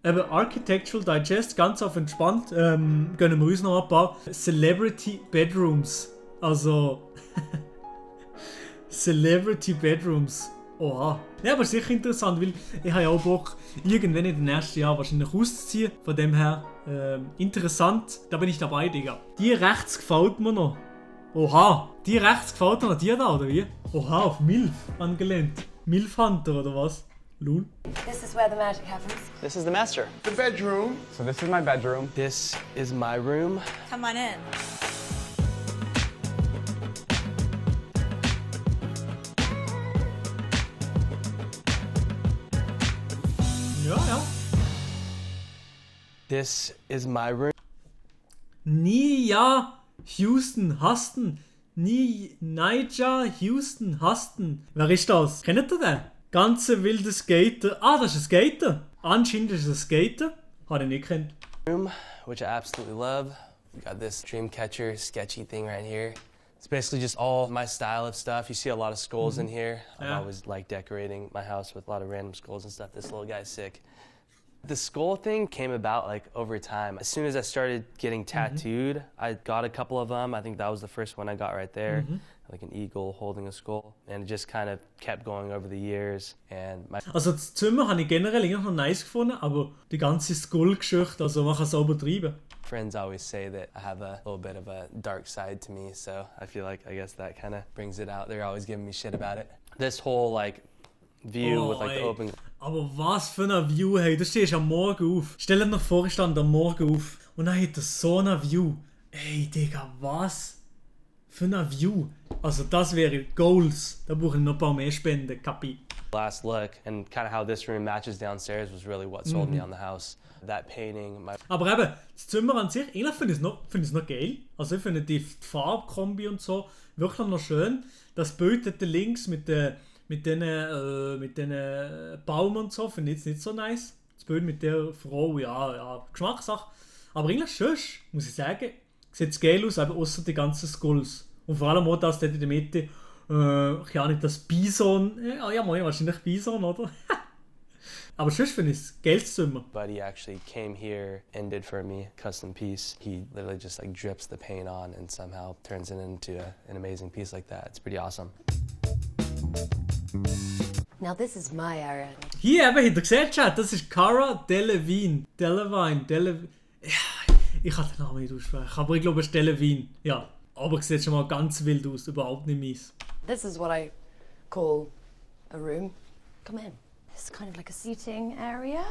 Eben Architectural Digest, ganz auf entspannt, gönnen wir uns noch ein paar Celebrity Bedrooms. Also Celebrity Bedrooms. Oha. Ja, aber sicher interessant, weil ich habe ja auch Bock, irgendwann in den nächsten Jahren wahrscheinlich auszuziehen. Von dem her, interessant. Da bin ich dabei, Digga. Die rechts gefällt mir noch. Oha. Die rechts gefällt mir noch. Die da, oder wie? Oha, auf Milf angelehnt. Milf Hunter, oder was? Lul. This is where the magic happens. This is the master. The bedroom. So this is my bedroom. This is my room. Come on in. Ja. This is my room. Nia Houston Huston. Nija Houston Huston. Wer ist das? Kennt ihr den? Ganze wilde Skater. Ah, das ist ein Skater. Anscheinend ist es ein Skater. Habe ich nicht gekannt. Room, which I absolutely love. We got this Dreamcatcher sketchy thing right here. It's basically just all my style of stuff. You see a lot of skulls in here. I've always liked decorating my house with a lot of random skulls and stuff. This little guy's sick. The skull thing came about like over time. As soon as I started getting tattooed, I got a couple of them. I think that was the first one I got right there. Like an eagle holding a skull. And it just kind of kept going over the years. And Also das Zimmer habe ich generell eigentlich noch nice gefunden, aber die ganze Skull-Geschichte, also man kann es auch übertreiben. friends always say that I have a little bit of a dark side to me, so I feel like, I guess that kind of brings it out. They're always giving me shit about it. This whole like view with like the open... Aber was für eine View, hey, du stehst am Morgen auf. Stell dir noch vor, ich stand am Morgen auf und dann hat er so eine View. Ey, Digga, was für eine View. Also das wäre Goals. Da brauche ich noch ein paar mehr Spenden, Kapi. Last look and kind of how this room matches downstairs was really what sold me on the house. That painting, my... Aber eben, das Zimmer an sich, eigentlich finde ich es noch geil. Also ich finde die Farbkombi und so wirklich noch schön. Das Bild dort links mit den Baum und so finde ich jetzt nicht so nice. Das Bild mit der Frau, ja, Geschmackssache. Aber eigentlich schön, muss ich sagen. Sieht es geil aus, aber außer die ganzen Skulls. Und vor allem auch das dort in der Mitte, ich kann nicht, das Bison, ja, wahrscheinlich Bison, oder? Aber sonst finde ich es geiles Zimmer. buddy actually came here and did for me a custom piece. He literally just like drips the paint on and somehow turns it into an amazing piece like that. It's pretty awesome. Now this is my area. Hier eben, habt ihr gesehen, Chat, das ist Cara Delevingne. Ja, ich kann den Namen nicht aussprechen, aber ich glaube, es ist Delevingne. Ja, aber es sieht schon mal ganz wild aus, überhaupt nicht mies. This is what I call a room. Come in. This is kind of like a seating area.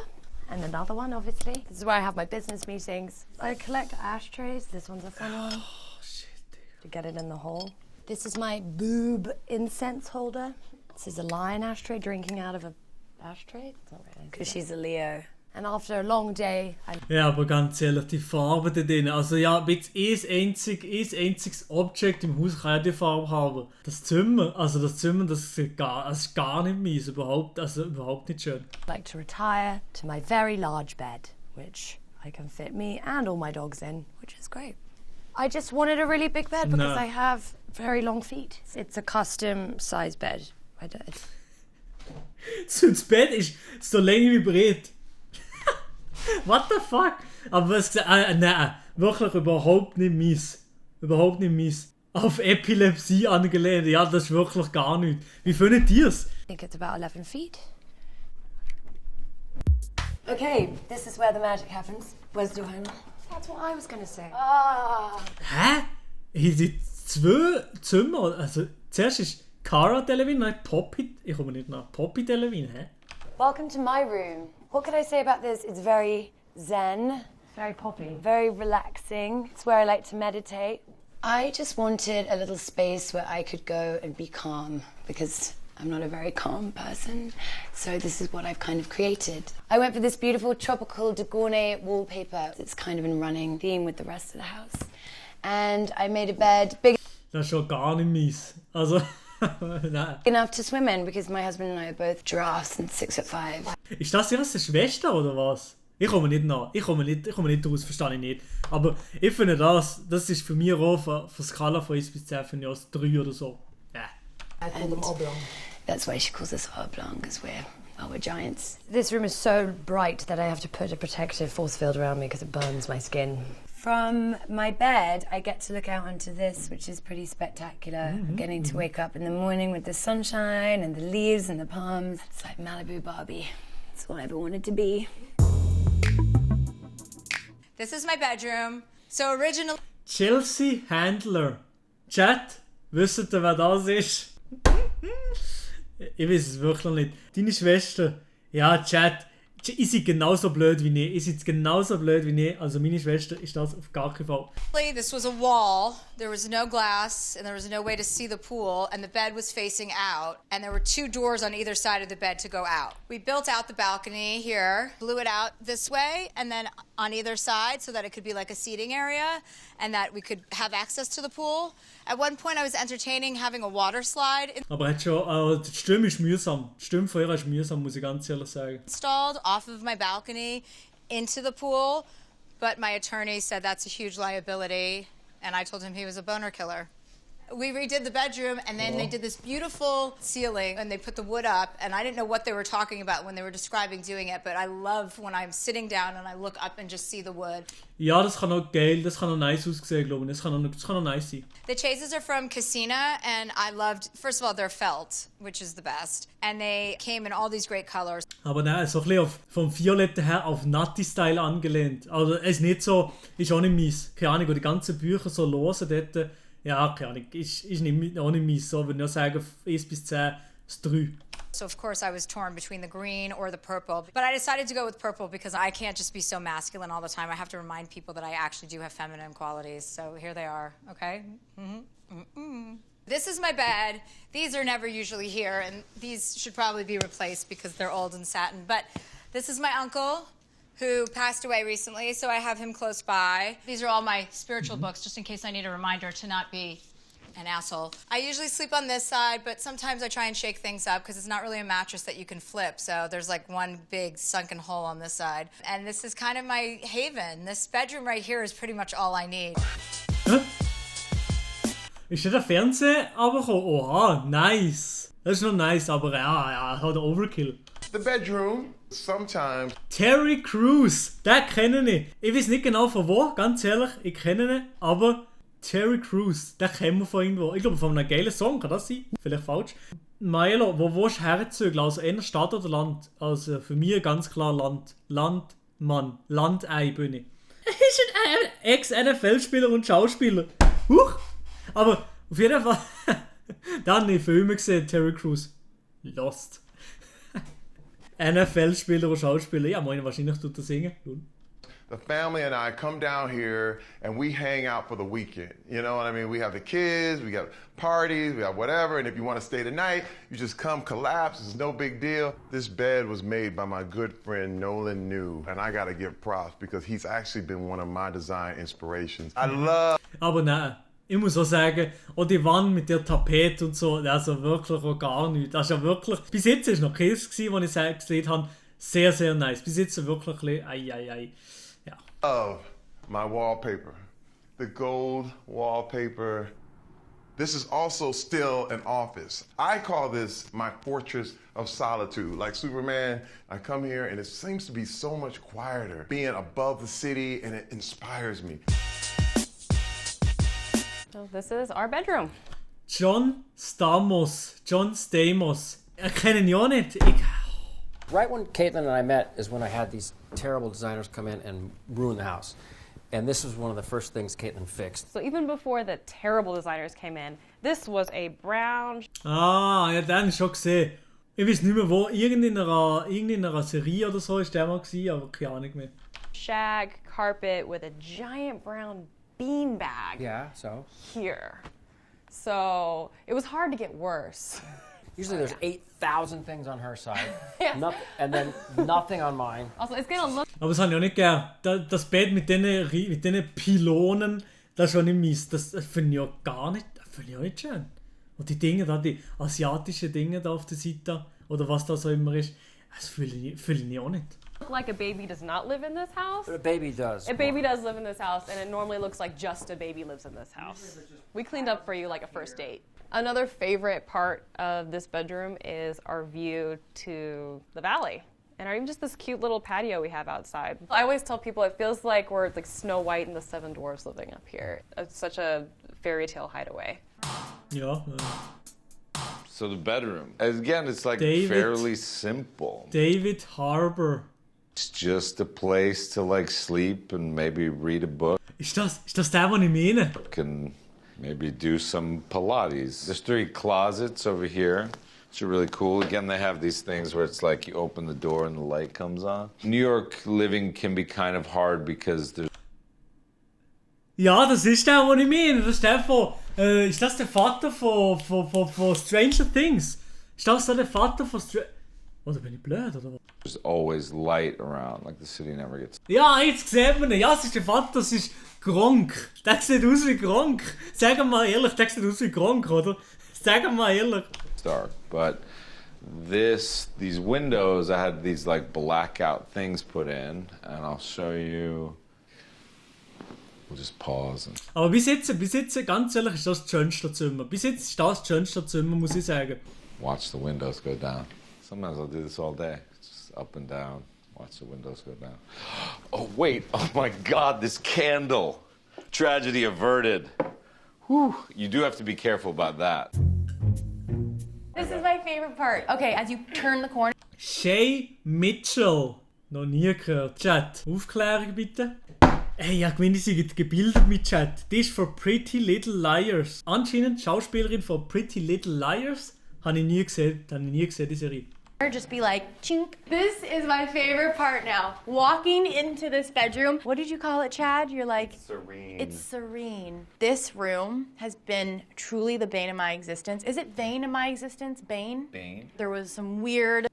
And another one, obviously. This is where I have my business meetings. I collect ashtrays. This one's a fun one. Oh, shit, Digga. To get it in the hole. This is my boob incense holder. This is a lion ashtray drinking out of a ashtray. Because she's a Leo. And after a long day, Ja, aber ganz ehrlich, die Farbe da drin. Also ja, jetzt ein einziges Objekt im Haus kann ja die Farbe haben. Das Zimmer, das ist gar nicht mies, überhaupt nicht schön. I like to retire to my very large bed, which I can fit me and all my dogs in, which is great. I just wanted a really big bed because No. I have very long feet. It's a custom size bed. So, das Bett ist so lang wie breit. What the fuck? Aber was nein, wirklich überhaupt nicht mies. Überhaupt nicht mies. Auf Epilepsie angelehnt, ja, das ist wirklich gar nicht. Wie findet ihr es? I think it's about 11 feet. Okay, this is where the magic happens. Where's Johanna? That's what I was gonna say. Hä? Hier sind zwei Zimmer. Also, zuerst ist Cara Delevingne, nicht Poppy. Ich komme nicht nach. Poppy Delevingne, hä? Welcome to my room. What could I say about this? It's very zen. Very poppy. Very relaxing. It's where I like to meditate. I just wanted a little space where I could go and be calm because I'm not a very calm person. So this is what I've kind of created. I went for this beautiful tropical Dagorne wallpaper. It's kind of in running theme with the rest of the house. And I made a bed big Das ist schon gar nicht mies. Also, nein. enough to swim in because my husband and I are both giraffes and 6'5". Ist das ihre Schwester oder was? Ich komme nicht nach. Ich komme nicht raus, verstehe ich nicht. Aber ich finde das ist für mich auch von Skala von 1 bis 10 für 3 oder so. Ja. And that's why she calls us oblong, because we're Oh, we're giants. This room is so bright that I have to put a protective force field around me because it burns my skin. From my bed, I get to look out onto this, which is pretty spectacular. I'm getting to wake up in the morning with the sunshine and the leaves and the palms. It's like Malibu Barbie. It's all I ever wanted to be. This is my bedroom. So originally... Chelsea Handler. Chat, wisst ihr, wer das ist? Ich weiß es wirklich nicht. Deine Schwester. Ja, Chat. Ihr seid genauso blöd wie ich. Ihr seid genauso blöd wie ich. Also meine Schwester ist das auf gar keinen Fall. This was a wall. There was no glass and there was no way to see the pool and the bed was facing out and there were 2 doors on either side of the bed to go out. We built out the balcony here, blew it out this way and then on either side so that it could be like a seating area and that we could have access to the pool. At one point I was entertaining having a water slide Aber hat schon, die Stimme ist mühsam. Die Stimme von ihr ist mühsam, muss ich ganz ehrlich sagen. installed off of my balcony into the pool, but my attorney said that's a huge liability and I told him he was a boner killer. We redid the bedroom and then they did this beautiful ceiling and they put the wood up and I didn't know what they were talking about when they were describing doing it, but I love when I'm sitting down and I look up and just see the wood. Ja, das kann auch geil, das kann auch nice aussehen, glaube ich. Das kann auch nice sein. The chases are from Casina and I loved, first of all, they're felt, which is the best. And they came in all these great colors. Aber nein, so ein bisschen vom Violetten her auf Natti-Style angelehnt. Also es ist nicht so, ist auch nicht meins. Keine Ahnung, wo die ganzen Bücher so losen dort. Ja, keine Ahnung, ist nicht, auch nicht meins. So würde ich sagen, 1 bis 10, das 3. So of course I was torn between the green or the purple. But I decided to go with purple because I can't just be so masculine all the time. I have to remind people that I actually do have feminine qualities. So here they are, okay? This is my bed. These are never usually here, and these should probably be replaced because they're old and satin. But this is my uncle, who passed away recently, so I have him close by. These are all my spiritual books, just in case I need a reminder to not be an asshole. I usually sleep on this side, but sometimes I try and shake things up because it's not really a mattress that you can flip, so there's like one big sunken hole on this side. And this is kind of my haven. This bedroom right here is pretty much all I need. Ist der Fernseher aber gekommen? Oha, nice. Das ist noch nice, aber ja, hat Overkill. The bedroom, sometimes. Terry Crews, den kenne ich. Ich weiß nicht genau von wo, ganz ehrlich, ich kenne ihn, aber Terry Crews, den kennen wir von irgendwo. Ich glaube von einem geilen Song, kann das sein? Vielleicht falsch. Milo, wo willst du herzügeln? Also eher Stadt oder Land? Also für mich ganz klar Land. Landmann, Landei bin ich. Ist ein Ex-NFL-Spieler und Schauspieler. Huch! Aber auf jeden Fall, da habe ich Filme gesehen, Terry Crews. Lost. NFL-Spieler und Schauspieler. Ja, meine, wahrscheinlich tut er singen. The family and I come down here and we hang out for the weekend. You know what I mean? We have the kids, we got parties, we have whatever. And if you want to stay the night, you just come collapse. It's no big deal. This bed was made by my good friend Nolan New. And I got to give props because he's actually been one of my design inspirations. I love... Aber nein, ich muss auch sagen, auch die Wand mit der Tapete und so, also wirklich auch gar nichts. Das ist ja wirklich... Bis jetzt war es noch Kiss, wo ich gesehen habe. Sehr, sehr nice. Bis jetzt wirklich ein bisschen... Ja. Love my wallpaper. The gold wallpaper. This is also still an office. I call this my fortress of solitude. Like Superman, I come here and it seems to be so much quieter. Being above the city and it inspires me. So this is our bedroom. John Stamos. Kennen ihn auch nicht. Right when Caitlin and I met is when I had these terrible designers come in and ruin the house. And this was one of the first things Caitlin fixed. So even before the terrible designers came in, this was a brown... Ah, ja, den habe ich schon gesehen. Ich weiß nicht mehr wo. Irgendeiner Serie oder so ist der mal gewesen, aber keine Ahnung mehr. Shag carpet with a giant brown beanbag. Yeah, so? Here. So it was hard to get worse. Usually there's 8,000 things on her side, Yeah. and then nothing on mine. Also it's gonna look... Aber das habe ich auch nicht gern. Das Bett mit diesen Pylonen, das ist auch nicht meins. Das finde ich auch gar nicht, schön. Und die Dinge da, die asiatischen Dinge da auf der Seite, oder was das auch immer ist, das fühle ich auch nicht. Like a baby does not live in this house. A baby does. A baby does live in this house, and it normally looks like just a baby lives in this house. We cleaned up for you like a first date. Another favorite part of this bedroom is our view to the valley. And even just this cute little patio we have outside. I always tell people it feels like we're like Snow White and the Seven Dwarfs living up here. It's such a fairy tale hideaway. Ja. So the bedroom, again, it's like fairly simple. David Harbour. It's just a place to like sleep and maybe read a book. Ist das der, den ich meine? Can maybe do some Pilates. There's 3 closets over here. Which are really cool. Again, they have these things where it's like you open the door and the light comes on. New York living can be kind of hard because there's... Ja, das ist der, den ich meine. Das ist der von... ist das der Vater von Stranger Things? Ist das der Vater von Oder bin ich blöd, oder was? There's always light around, like the city never gets... Ja, jetzt sieht man ihn. Ja, es ist der Vater, das ist Gronk. Der sieht aus wie Gronk. Sagen wir mal ehrlich, der sieht aus wie Gronk, oder? Sagen wir mal ehrlich. Dark, but these windows, I had these like blackout things put in, and I'll show you. We'll just pause. Aber bis jetzt, ganz ehrlich, ist das das schönste Zimmer. Bis jetzt ist das schönste Zimmer, muss ich sagen. Watch the windows go down. Sometimes I'll do this all day, just up and down. Watch the windows go down. Oh wait! Oh my God! This candle. Tragedy averted. Whew. You do have to be careful about that. This is my favorite part. Okay, as you turn the corner. Shay Mitchell. Noch nie gehört. Chat. Aufklärung bitte. Hey, ja, gewinne sie gebildet mit Chat. Die ist von Pretty Little Liars. Anscheinend Schauspielerin von Pretty Little Liars. Habe ich nie gesehen, die Serie. Just be like, chink. This is my favorite part now. Walking into this bedroom. What did you call it, Chad? You're like... Serene. It's serene. This room has been truly the bane of my existence. Is it bane of my existence? Bane? Bane. There was some weird...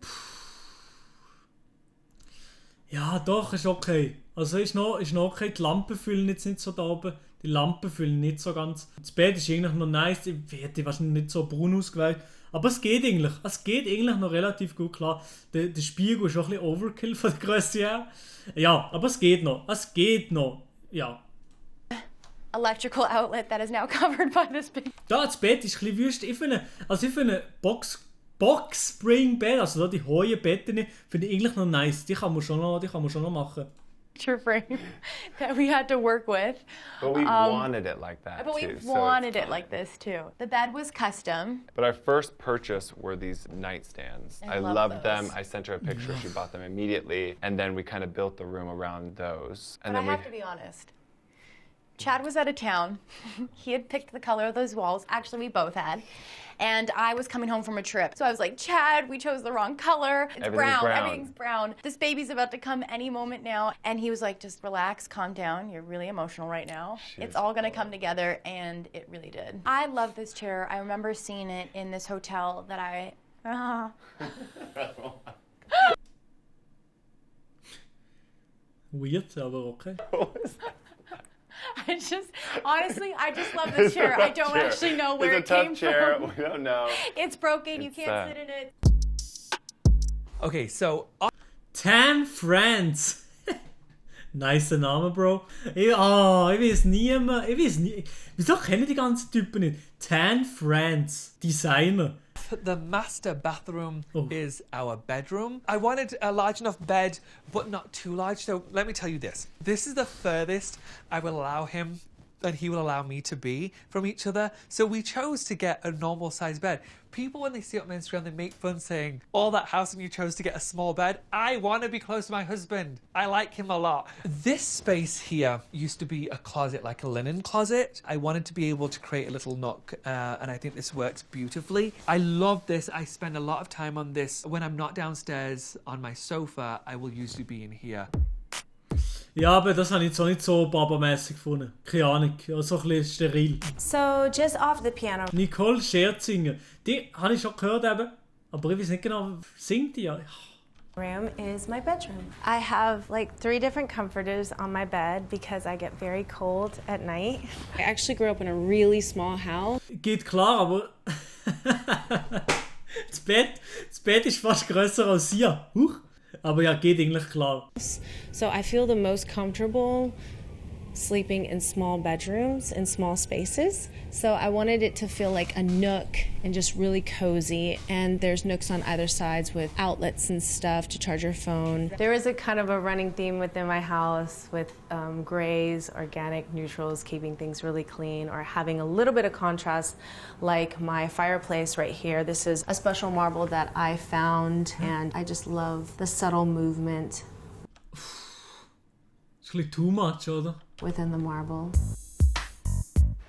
Ja, doch, ist okay. Also ist noch okay. Die Lampen füllen jetzt nicht so da oben. Die Lampen füllen nicht so ganz. Das Bett ist eigentlich noch nice. Ich hätte wahrscheinlich nicht so braun ausgewählt. Aber es geht eigentlich. Es geht eigentlich noch relativ gut klar. Der Spiegel ist auch ein bisschen Overkill von der Größe her. Ja, aber es geht noch. Es geht noch. Ja. electrical outlet that is now covered by this big... Da, das Bett ist ein bisschen wüst. Ich finde Box Spring Bed, also da die hohen Betten, finde ich eigentlich noch nice. Die kann man schon noch machen. Picture frame that we had to work with. But we wanted it like that but too. we wanted it like this too. The bed was custom. But our first purchase were these nightstands. I loved them. I sent her a picture. She bought them immediately. And then we kind of built the room around those. And but then I have to be honest. Chad was out of town. He had picked the color of those walls. Actually, we both had. And I was coming home from a trip. So I was like, Chad, we chose the wrong color. It's brown. Everything's brown. This baby's about to come any moment now. And he was like, just relax, calm down. You're really emotional right now. It's all going to come together. And it really did. I love this chair. I remember seeing it in this hotel that I... Weird, aber okay. I just love this chair. I don't actually know where it came chair. from. We don't know. It's broken. You can't sit in it. Okay, so... Tan France. Nice Name, Bro. Ich weiß nie. Wieso kennen die ganzen Typen nicht? Tan France. Designer. The master bathroom is our bedroom. I wanted a large enough bed, but not too large. So let me tell you this. This is the furthest I will allow him and he will allow me to be from each other. So we chose to get a normal size bed. People, when they see it on Instagram, they make fun saying, all that house and you chose to get a small bed. I want to be close to my husband. I like him a lot. This space here used to be a closet, like a linen closet. I wanted to be able to create a little nook, and I think this works beautifully. I love this. I spend a lot of time on this. When I'm not downstairs on my sofa, I will usually be in here. Ja, aber das habe ich jetzt auch nicht so babamässig gefunden. Keine Ahnung, so ein bisschen steril. So, just off the piano. Nicole Scherzinger. Die habe ich schon gehört eben, aber ich weiß nicht genau, singt die ja? Room is my bedroom. I have like 3 different comforters on my bed because I get very cold at night. I actually grew up in a really small house. Geht klar, aber das Bett ist fast grösser als hier. Aber ja, geht eigentlich klar. So I feel the most comfortable sleeping in small bedrooms in small spaces. So I wanted it to feel like a nook and just really cozy. And there's nooks on either sides with outlets and stuff to charge your phone. There is a kind of a running theme within my house with grays, organic neutrals, keeping things really clean, or having a little bit of contrast, like my fireplace right here. This is a special marble that I found, and I just love the subtle movement. It's a little too much, oder? Within the marble.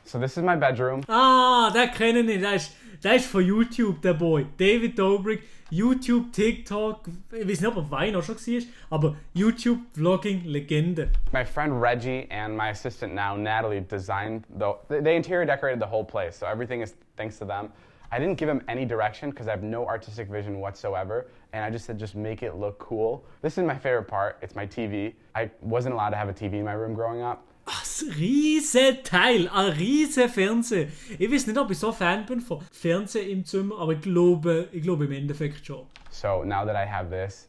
So this is my bedroom. Ah, den kenne ich. Der ist von YouTube, der Boy. David Dobrik. YouTube, TikTok. Ich weiß nicht, ob er Wein auch schon war, aber YouTube, Vlogging, Legende. My friend Reggie and my assistant now, Natalie, designed they interior decorated the whole place. So everything is thanks to them. I didn't give him any direction because I have no artistic vision whatsoever. And I just said, just make it look cool. This is my favorite part. It's my TV. I wasn't allowed to have a TV in my room growing up. Ein riesen Teil, ein riesen Fernseher. Ich weiß nicht, ob ich so Fan bin von Fernsehen im Zimmer, aber ich glaube im Endeffekt schon. So now that I have this,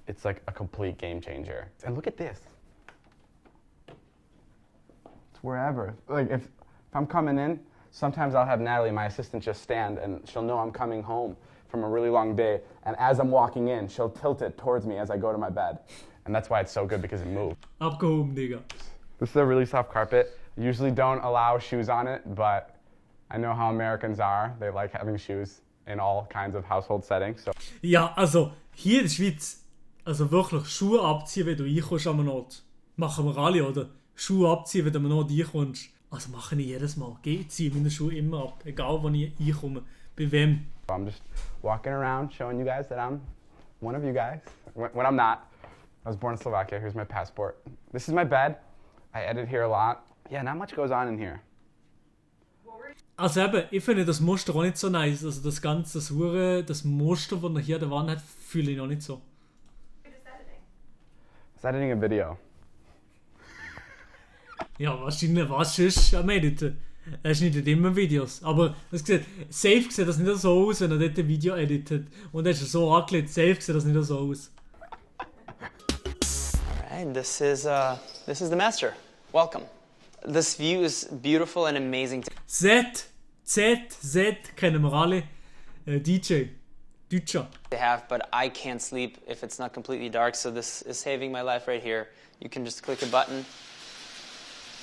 it's like a complete game changer. And look at this. It's wherever. Like if I'm coming in, sometimes I'll have Natalie, my assistant, just stand and she'll know I'm coming home from a really long day. And as I'm walking in, she'll tilt it towards me as I go to my bed. And that's why it's so good because it moves. Abgehoben, Digga. This is a really soft carpet. I usually don't allow shoes on it, but I know how Americans are. They like having shoes in all kinds of household settings. So. Ja, also hier in der Schweiz, also wirklich Schuhe abziehen, wenn du reinkommst an einen Ort. Machen wir alle, oder? Schuhe abziehen, wenn du an einen Ort reinkommst. Also mache ich jedes Mal. Ich ziehe meine Schuhe immer ab, egal wo ich reinkomme. Bei wem. I'm just walking around showing you guys that I'm one of you guys. When I'm not. I was born in Slovakia. Here's my passport. This is my bed. I edit here a lot. Yeah, not much goes on in here. Also eben, ich finde das Muster auch nicht so nice. Also das ganze, das Muster, das er hier an der Wand hat, fühle ich noch nicht so. It's editing a video. Ja, wahrscheinlich, was sonst am Editen? Er schneidet immer Videos. Aber das sieht, safe sieht das nicht so aus, wenn er dort ein Video editet. Und er ist so angelegt, safe sieht das nicht so aus. Alright, this is the master. Welcome. This view is beautiful and amazing. Z kennen wir alle. DJ. Deutscher. To have, but I can't sleep if it's not completely dark, so this is saving my life right here. You can just click a button.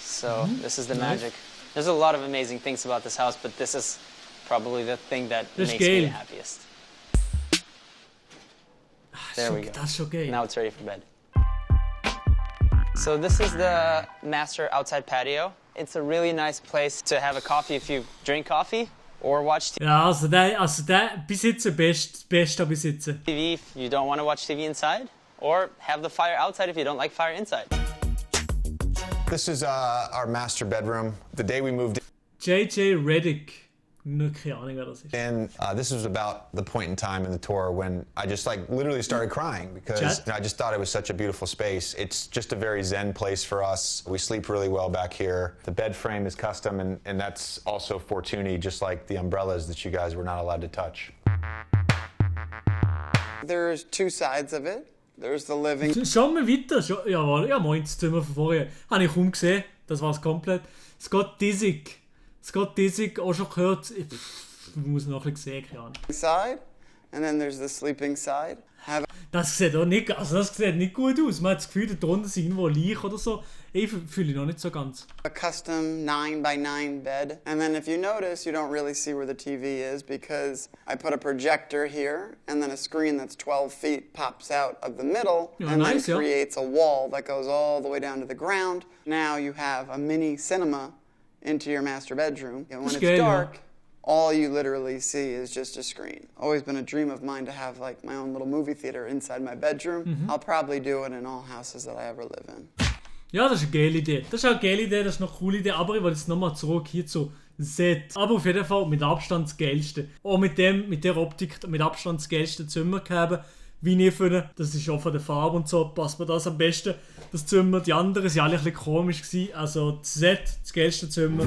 So this is the magic. There's a lot of amazing things about this house, but this is probably the thing that makes me the happiest. There we go. That's so geil. Now it's ready for bed. So this is the master outside patio. It's a really nice place to have a coffee if you drink coffee or watch TV. Ja, also der bis jetzt das Beste bis jetzt. TV if you don't want to watch TV inside, or have the fire outside if you don't like fire inside. This is our master bedroom. The day we moved in. JJ Redick. Keine Ahnung, wer das ist. And this was about the point in time in the tour when I just literally started crying because I just thought it was such a beautiful space. It's just a very zen place for us. We sleep really well back here. The bed frame is custom and that's also Fortuny, just like the umbrellas that you guys were not allowed to touch. There's two sides of it. There's the living. Schauen wir weiter. Jawohl, ja, moin, das Zimmer von vorher. Habe ich kaum gesehen. Das war's komplett. Scott Disick, auch schon gehört. Ich muss noch ein bisschen sehen, keine Ahnung. Side, and then there's the sleeping side. Das sieht auch nicht, das sieht nicht gut aus. Man hat das Gefühl, da drunter ist irgendwo ein Leich oder so. Ich fühle ich noch nicht so ganz. A custom 9x9 bed. And then if you notice, you don't really see where the TV is because I put a projector here and then a screen that's 12 feet pops out of the middle and then creates a wall that goes all the way down to the ground. Now you have a mini cinema into your master bedroom. And when it's dark, all you literally see is just a screen. Always been a dream of mine to have like my own little movie theater inside my bedroom. I'll probably do it in all houses that I ever live in. Ja, das ist eine geile Idee. Das ist auch eine geile Idee, das ist eine coole Idee. Aber ich will jetzt nochmal zurück hier zu Set. Aber auf jeden Fall mit Abstand das geilste. Auch mit der Optik mit Abstand das geilste Zimmer gehabt. Wie ich finde, das ist auch von der Farbe und so, passt mir das am besten. Das Zimmer, die anderen waren alle ein bisschen komisch gewesen. Also das Set, das geilste Zimmer.